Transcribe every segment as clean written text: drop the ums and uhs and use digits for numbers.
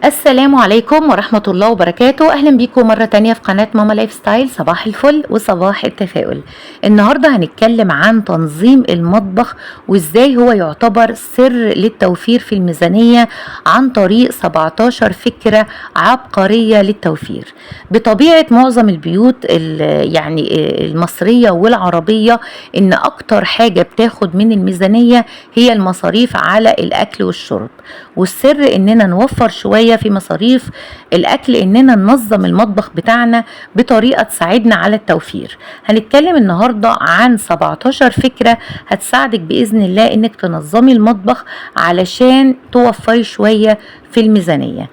السلام عليكم ورحمة الله وبركاته. أهلا بيكم مرة تانية في قناة ماما لايف ستايل. صباح الفل وصباح التفاؤل. النهاردة هنتكلم عن تنظيم المطبخ وازاي هو يعتبر سر للتوفير في الميزانية عن طريق 17 فكرة عبقرية للتوفير. بطبيعة معظم البيوت يعني المصرية والعربية ان اكتر حاجة بتاخد من الميزانية هي المصاريف على الاكل والشرب، والسر اننا نوفر شوية في مصاريف الاكل اننا ننظم المطبخ بتاعنا بطريقة تساعدنا على التوفير. هنتكلم النهاردة عن 17 فكرة هتساعدك بإذن الله انك تنظمي المطبخ علشان توفري شوية في الميزانية.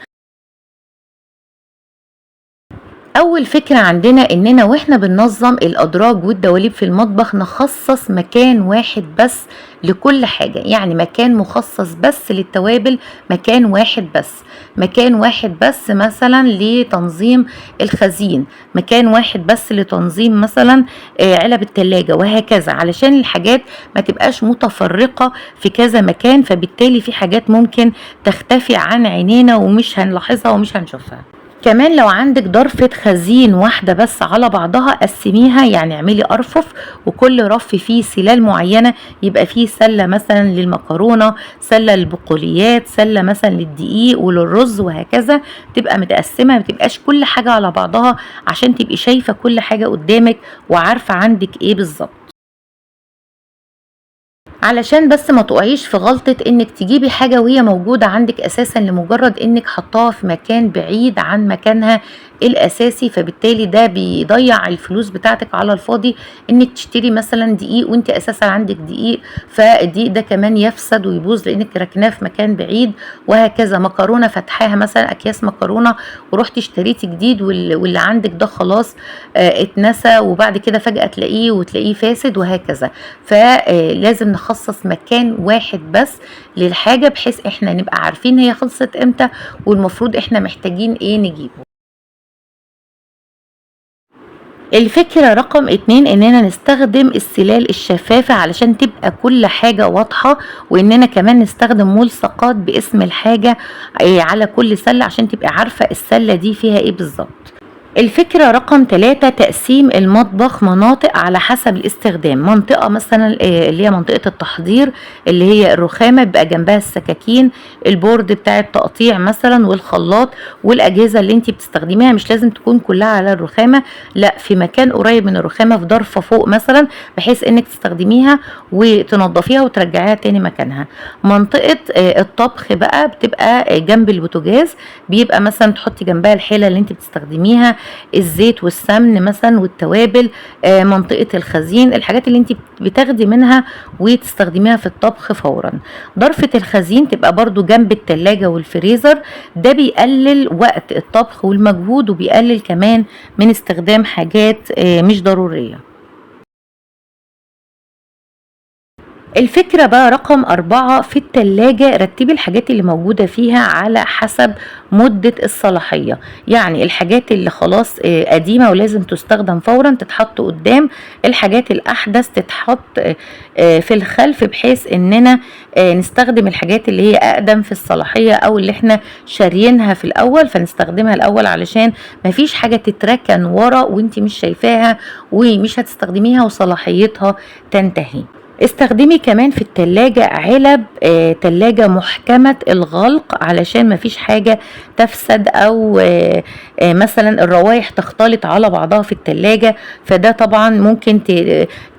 اول فكرة عندنا اننا واحنا بننظم الادراج والدواليب في المطبخ نخصص مكان واحد بس لكل حاجة، يعني مكان مخصص بس للتوابل، مكان واحد بس، مكان واحد بس مثلا لتنظيم الخزين، مكان واحد بس لتنظيم مثلا علب التلاجة وهكذا، علشان الحاجات ما تبقاش متفرقة في كذا مكان، فبالتالي في حاجات ممكن تختفي عن عينينا ومش هنلاحظها ومش هنشوفها. كمان لو عندك ضرفة خزين واحدة بس على بعضها قسميها، يعني اعملي أرفف وكل رف فيه سلال معينة، يبقى فيه سلة مثلا للمكرونة، سلة للبقوليات، سلة مثلا للدقيق وللرز وهكذا، تبقى متقسمة، ما تبقاش كل حاجة على بعضها عشان تبقي شايفة كل حاجة قدامك وعارفة عندك ايه بالظبط، علشان بس ما تقعيش في غلطة انك تجيبي حاجة وهي موجودة عندك اساسا لمجرد انك حطاها في مكان بعيد عن مكانها الاساسي، فبالتالي ده بيضيع الفلوس بتاعتك على الفاضي. انك تشتري مثلا دقيق وانت اساسا عندك دقيق، فالدقيق ده كمان يفسد ويبوظ لانك ركناه في مكان بعيد وهكذا. مكرونة فتحاها مثلا اكياس مكرونة ورحتي اشتريتي جديد واللي عندك ده خلاص اتنسى، وبعد كده فجأة تلاقيه وتلاقيه فاسد وهكذا. فلازم نخصص مكان واحد بس للحاجة بحيث احنا نبقى عارفين هي خلصت امتى والمفروض احنا محتاجين ايه نجيبه. الفكرة رقم 2 اننا نستخدم السلال الشفافة علشان تبقى كل حاجة واضحة، واننا كمان نستخدم ملصقات باسم الحاجة على كل سلة عشان تبقى عارفة السلة دي فيها ايه بالظبط. الفكرة رقم 3 تقسيم المطبخ مناطق على حسب الاستخدام. منطقة مثلا اللي هي منطقة التحضير اللي هي الرخامة بيبقى جنبها السكاكين، البورد بتاع التقطيع مثلا والخلاط والأجهزة اللي انتي بتستخدميها، مش لازم تكون كلها على الرخامة، لا في مكان قريب من الرخامة في ضرفة فوق مثلا بحيث انك تستخدميها وتنظفيها وترجعيها تاني مكانها. منطقة الطبخ بقى بتبقى جنب البوتاجاز، بيبقى مثلا تحطي جنبها الحلة اللي انتي بتستخدميها، الزيت والسمن مثلا والتوابل، منطقة الخزين، الحاجات اللي انت بتاخدي منها وتستخدميها في الطبخ فورا. ضرفة الخزين تبقى برضو جنب التلاجة والفريزر، ده بيقلل وقت الطبخ والمجهود وبيقلل كمان من استخدام حاجات مش ضرورية. الفكرة بقى رقم 4 في التلاجة رتبي الحاجات اللي موجودة فيها على حسب مدة الصلاحية، يعني الحاجات اللي خلاص قديمة ولازم تستخدم فورا تتحط قدام، الحاجات الأحدث تتحط في الخلف، بحيث اننا نستخدم الحاجات اللي هي أقدم في الصلاحية أو اللي احنا شاريينها في الأول فنستخدمها الأول، علشان مفيش حاجة تتركن ورا وانتي مش شايفاها ومش هتستخدميها وصلاحيتها تنتهي. استخدمي كمان في التلاجة علب تلاجة محكمة الغلق علشان مفيش حاجة تفسد أو مثلا الروايح تختلط على بعضها في التلاجة، فده طبعا ممكن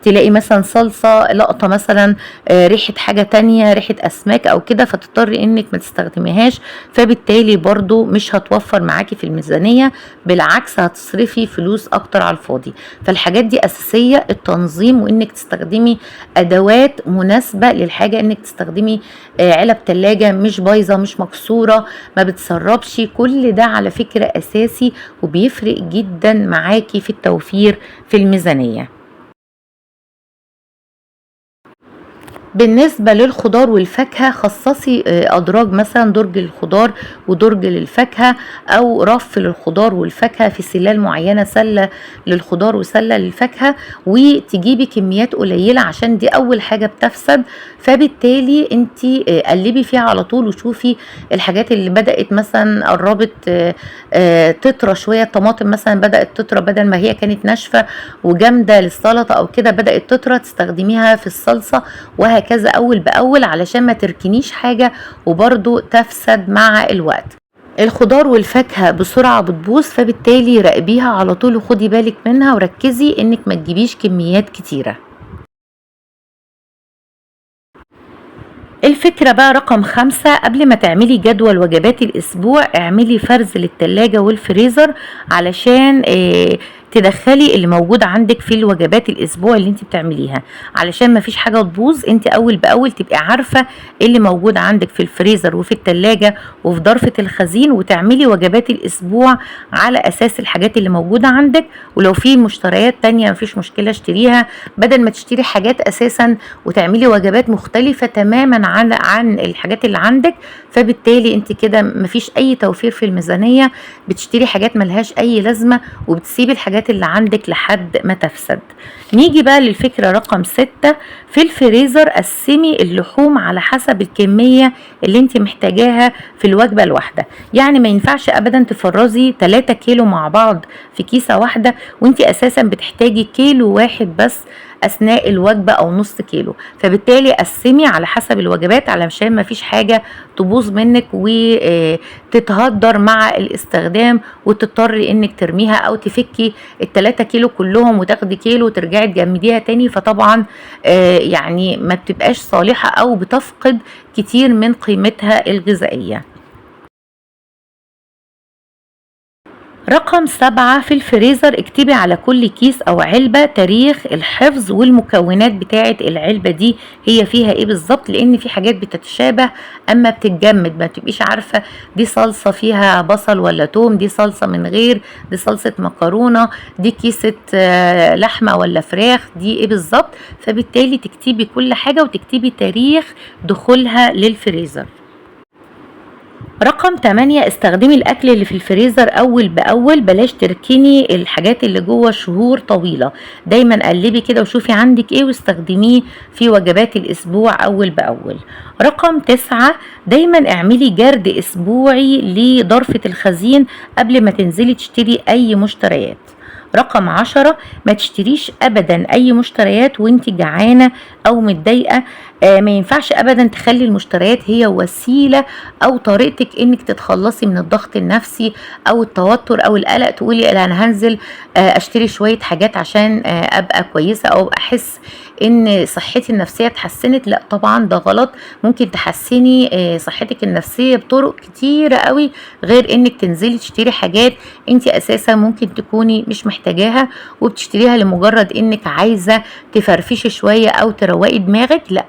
تلاقي مثلا صلصة لقطة مثلا ريحة حاجة تانية، ريحة أسماك أو كده، فتضطري إنك ما تستخدميهاش، فبالتالي برضو مش هتوفر معاكي في الميزانية، بالعكس هتصرفي فلوس أكتر على الفاضي. فالحاجات دي أساسية، التنظيم وإنك تستخدمي أدوات مناسبة للحاجة، إنك تستخدمي علب تلاجة مش بايظة مش مكسورة ما بتسربش، كل ده على فكرة أساسي وبيفرق جدا معاكي في التوفير في الميزانية. بالنسبة للخضار والفاكهة، خصصي أدراج، مثلا درج للخضار ودرج للفاكهة، أو رف للخضار والفاكهة في سلال معينة، سلة للخضار وسلة للفاكهة، وتجيبي كميات قليلة عشان دي أول حاجة بتفسد. فبالتالي انتي قلبي فيها على طول وشوفي الحاجات اللي بدأت مثلا قربت تطرى شوية. الطماطم مثلا بدأت تطرى، بدل ما هي كانت ناشفة وجامدة للسلطة أو كده بدأت تطرى، تستخدميها في الصلصة وهكذا أول بأول علشان ما تركنيش حاجة وبرضو تفسد مع الوقت. الخضار والفاكهة بسرعة بتبوظ، فبالتالي راقبيها على طول وخدي بالك منها وركزي انك ما تجيبيش كميات كتيرة. الفكرة بقى رقم 5، قبل ما تعملي جدول وجبات الأسبوع اعملي فرز للتلاجة والفريزر علشان تدخلي اللي موجود عندك في الوجبات الأسبوع اللي انت بتعمليها، علشان ما فيش حاجة تبوظ. انت أول بأول تبقي عارفة اللي موجود عندك في الفريزر وفي التلاجة وفي ظرفة الخزين، وتعملي وجبات الأسبوع على أساس الحاجات اللي موجودة عندك. ولو في مشتريات تانية مفيش مشكلة اشتريها، بدل ما تشتري حاجات أساسا وتعملي وجبات مختلفة تماما عن الحاجات اللي عندك. فبالتالي انت كده مفيش أي توفير في الميزانية، بتشتري حاجات ملهاش أي لازمة وبتسيبي الحاجات اللي عندك لحد ما تفسد. نيجي بقى للفكرة رقم 6، في الفريزر قسمي اللحوم على حسب الكمية اللي انت محتاجاها في الوجبة الواحدة. يعني ما ينفعش ابدا تفرزي 3 كيلو مع بعض في كيسة واحدة وانت اساسا بتحتاجي كيلو واحد بس اثناء الوجبة او نص كيلو. فبالتالي قسمي على حسب الوجبات علشان ما فيش حاجة تبوظ منك وتتهدر مع الاستخدام وتضطري انك ترميها او تفكي التلاتة كيلو كلهم وتاخدي كيلو وترجعي تجمديها تاني. فطبعا يعني ما بتبقاش صالحة او بتفقد كتير من قيمتها الغذائية. رقم 7، في الفريزر اكتبي على كل كيس او علبة تاريخ الحفظ والمكونات بتاعة العلبة دي هي فيها ايه بالظبط، لان في حاجات بتتشابه اما بتتجمد، ما بتبقيش عارفة دي صلصة فيها بصل ولا توم، دي صلصة من غير، دي صلصة مكرونة، دي كيسة لحمة ولا فراخ، دي ايه بالظبط. فبالتالي تكتبي كل حاجة وتكتبي تاريخ دخولها للفريزر. رقم 8، استخدمي الأكل اللي في الفريزر أول بأول، بلاش تركني الحاجات اللي جوه شهور طويلة، دايما قلبي كده وشوفي عندك ايه واستخدميه في وجبات الأسبوع أول بأول. رقم 9، دايما اعملي جرد أسبوعي لظرفة الخزين قبل ما تنزلي تشتري أي مشتريات. رقم 10، ما تشتريش أبدا أي مشتريات وانت جعانة أو متضايقة، ما ينفعش أبدا تخلي المشتريات هي وسيلة أو طريقتك إنك تتخلصي من الضغط النفسي أو التوتر أو القلق، تقولي لا أنا هنزل، أشتري شوية حاجات عشان، أبقى كويسة أو أحس إن صحتي النفسية اتحسنت. لا طبعا ده غلط، ممكن تحسني، صحتك النفسية بطرق كتيرة قوي غير إنك تنزلي تشتري حاجات انت أساسا ممكن تكوني مش محتاجاها وبتشتريها لمجرد إنك عايزة تفرفشي شوية أو تروقي دماغك. لا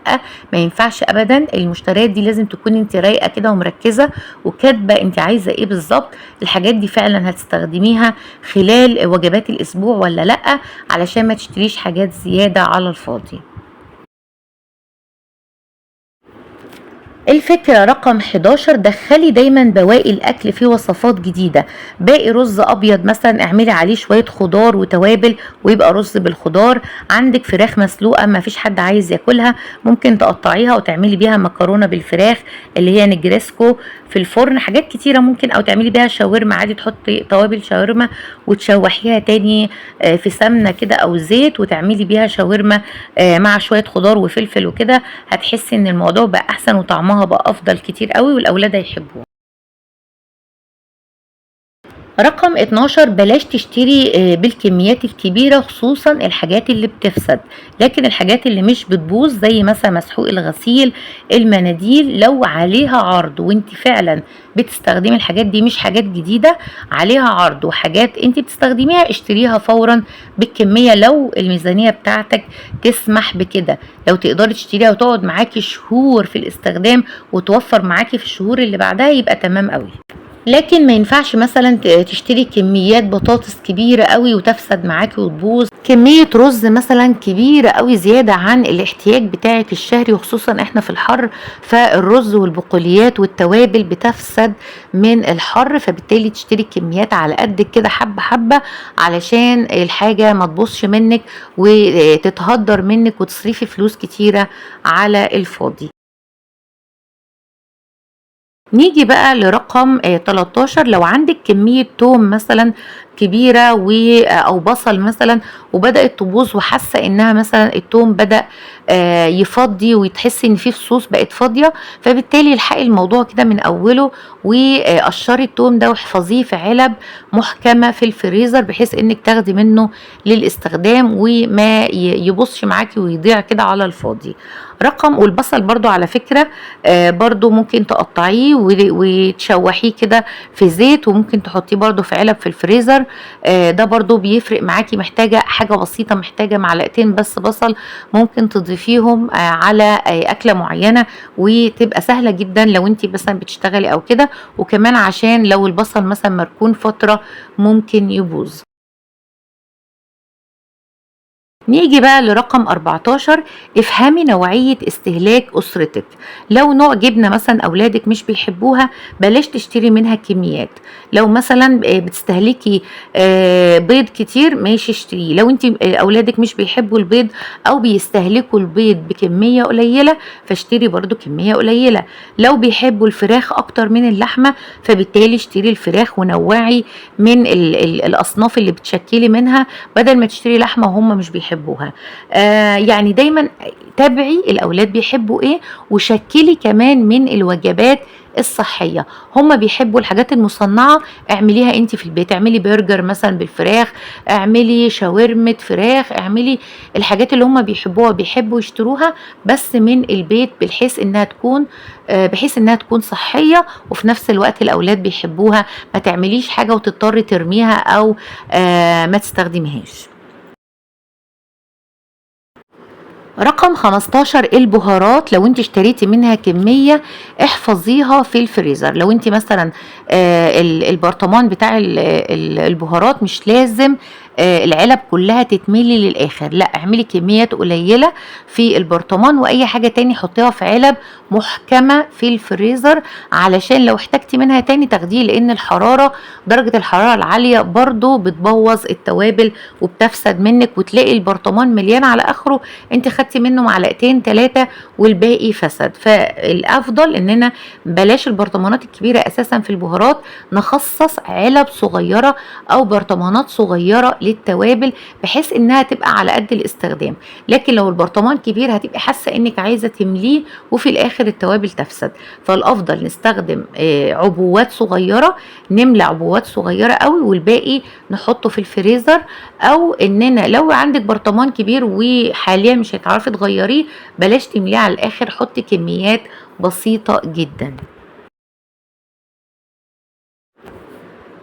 ما ينفعش أبدا، المشتريات دي لازم تكوني انت رايقة كده ومركزة وكاتبة انت عايزة ايه بالظبط، الحاجات دي فعلا هتستخدميها خلال وجبات الأسبوع ولا لا، علشان ما تشتريش حاجات زيادة على الفاضي. الفكرة رقم 11، دخلي دايما بواقي الأكل في وصفات جديدة. باقي رز أبيض مثلا اعملي عليه شوية خضار وتوابل ويبقى رز بالخضار. عندك فراخ مسلوقة ما فيش حد عايز ياكلها، ممكن تقطعيها وتعملي بيها مكرونة بالفراخ اللي هي نجرسكو في الفرن، حاجات كتيرة ممكن، أو تعملي بيها شاورما عادي، تحطي توابل شاورما وتشوحيها تاني، في سمنة كده أو زيت وتعملي بيها شاورما، مع شوية خضار وفلفل وكده. هتحسي إن الموضوع بقى أحسن وطعمها بقى أفضل كتير قوي والأولاد هيحبوه. رقم 12، بلاش تشتري، بالكميات الكبيرة، خصوصا الحاجات اللي بتفسد، لكن الحاجات اللي مش بتبوظ زي مثلا مسحوق الغسيل، المناديل، لو عليها عرض وانت فعلا بتستخدمي الحاجات دي، مش حاجات جديدة عليها عرض وحاجات انت بتستخدميها، اشتريها فورا بالكمية لو الميزانية بتاعتك تسمح بكده. لو تقدري تشتريها وتقعد معاكي شهور في الاستخدام وتوفر معاكي في الشهور اللي بعدها يبقى تمام قوي. لكن ما ينفعش مثلا تشتري كميات بطاطس كبيرة قوي وتفسد معاكي وتبوظ، كمية رز مثلا كبيرة قوي زيادة عن الاحتياج بتاعك الشهري، وخصوصا احنا في الحر، فالرز والبقوليات والتوابل بتفسد من الحر، فبالتالي تشتري كميات على قد كده حبة حبة علشان الحاجة ما تبوظش منك وتتهدر منك وتصرفي فلوس كتيرة على الفاضي. نيجي بقى لرقم 13. لو عندك كمية توم مثلا كبيرة او بصل مثلا وبدأت تبوظ وحاسة انها مثلا التوم بدأ يفضي وتحسي ان في فصوص بقت فاضية، فبالتالي الحقي الموضوع كده من اوله وقشري التوم ده واحفظيه في علب محكمة في الفريزر، بحيث انك تاخدي منه للاستخدام وما يبصش معاكي ويضيع كده على الفاضي. والبصل برضو على فكرة، برضو ممكن تقطعيه وتشوحيه كده في زيت، وممكن تحطيه برضو في علب في الفريزر، ده برضو بيفرق معاكي. محتاجة حاجة بسيطة، محتاجة معلقتين بس بصل ممكن تضيفيهم على أكلة معينة، وتبقى سهلة جدا لو انتي مثلا بتشتغلي او كده، وكمان عشان لو البصل مثلا مركون فترة ممكن يبوظ. نيجي بقى لرقم 14. افهمي نوعية استهلاك أسرتك. لو نوع جبنة مثلا أولادك مش بيحبوها بلاش تشتري منها كميات. لو مثلا بتستهلكي بيض كتير ماشي اشتريه. لو انت أولادك مش بيحبوا البيض أو بيستهلكوا البيض بكمية قليلة فاشتري برضو كمية قليلة. لو بيحبوا الفراخ أكتر من اللحمة فبالتالي اشتري الفراخ ونوعي من الأصناف اللي بتشكلي منها بدل ما تشتري لحمة وهم مش بيحبوها. دايما تابعي الأولاد بيحبوا إيه، وشكلي كمان من الوجبات الصحية. هم بيحبوا الحاجات المصنعة اعمليها انت في البيت، اعملي برجر مثلا بالفراخ، اعملي شاورما فراخ، اعملي الحاجات اللي هم بيحبوها بيحبوا يشتروها بس من البيت، بحيث انها تكون صحية وفي نفس الوقت الاولاد بيحبوها. ما تعمليش حاجة وتضطري ترميها او ما تستخدميهاش. رقم 15 البهارات. لو انت اشتريتي منها كمية احفظيها في الفريزر. لو انت مثلا، البرطمان بتاع البهارات مش لازم، العلب كلها تتملي للآخر، لا اعملي كميات قليلة في البرطمان، واي حاجة تاني حطيها في علب محكمة في الفريزر علشان لو احتاجتي منها تاني تاخديه، لان درجة الحرارة العالية برضو بتبوظ التوابل وبتفسد منك، وتلاقي البرطمان مليان على اخره، انت خدتي منه معلقتين تلاتة والباقي فسد. فالافضل اننا بلاش البرطمانات الكبيرة اساسا في البهارات، نخصص علب صغيرة او برطمانات صغيرة للتوابل بحيث انها تبقى على قد الاستخدام. لكن لو البرطمان كبير هتبقي حاسة انك عايزة تمليه وفي الاخر التوابل تفسد. فالافضل نستخدم عبوات صغيرة، نملى عبوات صغيرة قوي والباقي نحطه في الفريزر، او اننا لو عندك برطمان كبير وحاليا مش هتعرفي تغيريه بلاش تمليه على الاخر، حطي كميات بسيطة جدا.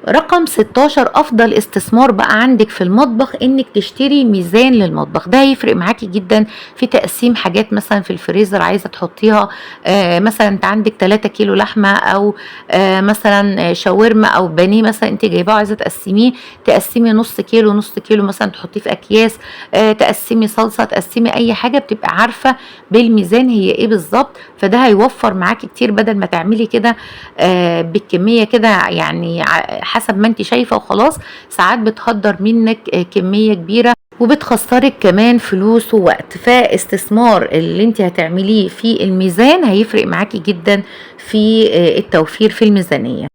رقم 16 افضل استثمار بقى عندك في المطبخ انك تشتري ميزان للمطبخ. ده هيفرق معاكي جدا في تقسيم حاجات مثلا في الفريزر عايزه تحطيها، مثلا انت عندك 3 كيلو لحمه او، مثلا شاورما او بانيه مثلا انت جايباه وعايزه تقسميه، تقسمي نص كيلو نص كيلو مثلا تحطيه في اكياس، تقسمي صلصه، تقسمي اي حاجه، بتبقى عارفه بالميزان هي ايه بالظبط. فده هيوفر معاكي كتير بدل ما تعملي كده، بالكميه كده حسب ما انت شايفه وخلاص. ساعات بتهدر منك، كميه كبيره وبتخسرك كمان فلوس ووقت. فاستثمار اللي انت هتعمليه في الميزان هيفرق معاكي جدا في التوفير في الميزانيه.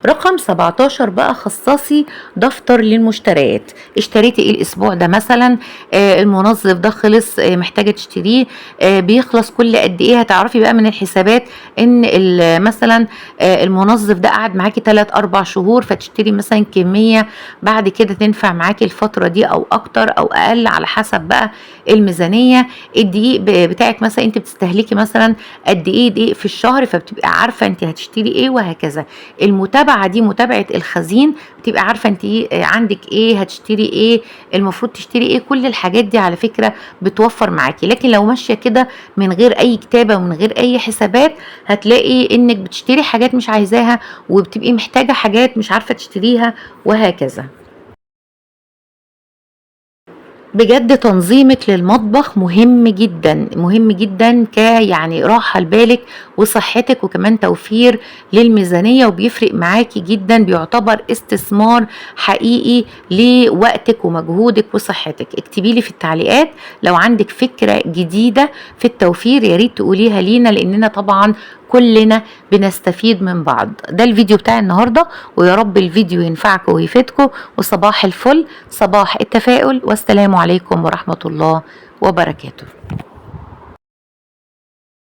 رقم 17 بقى خصصي دفتر للمشتريات. اشتريتي ايه الاسبوع ده مثلا، المنظف ده خلص، محتاجه تشتريه، بيخلص كل قد ايه. هتعرفي بقى من الحسابات ان مثلا، المنظف ده قعد معاكي 3-4 شهور، فتشتري مثلا كميه بعد كده تنفع معاكي الفتره دي او اكتر او اقل على حسب بقى الميزانيه. الدقيق بتاعك مثلا انت بتستهلكي مثلا قد ايه دقيق في الشهر، فبتبقي عارفه انت هتشتري ايه وهكذا. المتابعه المتابعة دي، متابعه الخزين، بتبقى عارفه انت إيه عندك، ايه هتشتري، ايه المفروض تشتري، ايه كل الحاجات دي على فكرة بتوفر معاكي. لكن لو ماشية كده من غير اي كتابه ومن غير اي حسابات، هتلاقي انك بتشتري حاجات مش عايزاها، وبتبقي محتاجه حاجات مش عارفه تشتريها، وهكذا. بجد تنظيمك للمطبخ مهم جدا، مهم جدا يعني راحة لبالك وصحتك، وكمان توفير للميزانية، وبيفرق معاكي جدا، بيعتبر استثمار حقيقي لوقتك ومجهودك وصحتك. اكتبي لي في التعليقات لو عندك فكرة جديدة في التوفير، يا ريت تقوليها لينا، لاننا طبعا كلنا بنستفيد من بعض. ده الفيديو بتاع النهاردة، ويا رب الفيديو ينفعكم ويفيدكم. وصباح الفل، صباح التفاؤل، والسلام عليكم ورحمة الله وبركاته.